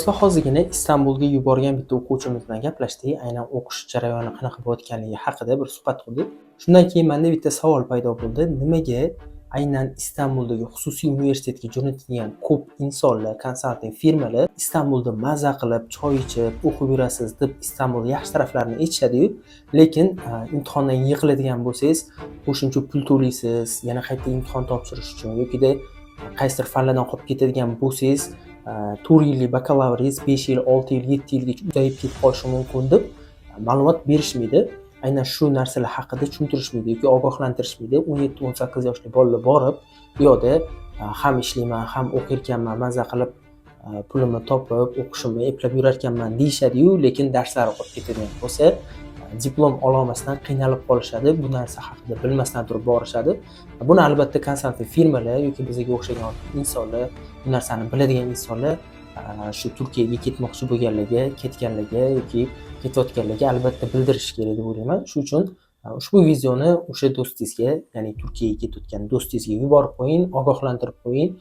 Do'stlar, hozirgina Istanbulga yuborgan bitta o'quvchimiz bilan gaplashdik. Aynan o'qish jarayoni qanaqa bo'layotganligi haqida bir suhbat qurdik. Shundan keyin menda bitta savol paydo bo'ldi. Nimaga aynan Istanbuldagi xususiy universitetga jo'natilgan ko'p insonlar, konsalting firmalar Istanbulda maza qilib, choy ichib, o'qib yurasiz deb Istanbul yaxshi taraflarini aytishadi-yu, lekin imtihondan yiqiladigan bo'lsangiz, qo'shimcha pul to'laysiz, yana qayta imtihon topshirish uchun yokida qaysidir fanlardan qolib ketadigan bo'lsangiz, 4 yillik bakalavringiz 5 yil, 6 yil, 7 yilgacha uzayib ketib qolishi mumkin deb ma'lumot berishmaydi. Aynan shu narsalar haqida tushuntirishmaydi yoki ogohlantirishmaydi. 17-18 yoshli bolalar borib, u yoqda ham ishlayman, ham o'qirkanman, maza qilib pulimni topib, o'qishimni eplab yurarkanman deyishadi-yu, lekin darslari qolib ketadigan bo'lsa, diplom ololmasdan qiynalib qolishadi. Bu narsa haqida bilmasdan turib borishadi. Buni albatta konsalting firmalar yoki bizga o'xshagan insonlar, bu narsani biladigan insonlar shu Turkiyaga ketmoqchi bo'lganlarga, ketganlarga yoki ketayotganlarga albatta bildirish kerak deb o'ylayman. Shu uchun ushbu videoni o'sha do'stingizga, ya'ni Turkiyaga ketayotgan do'stingizga yuborib qo'ying, ogohlantirib qo'ying.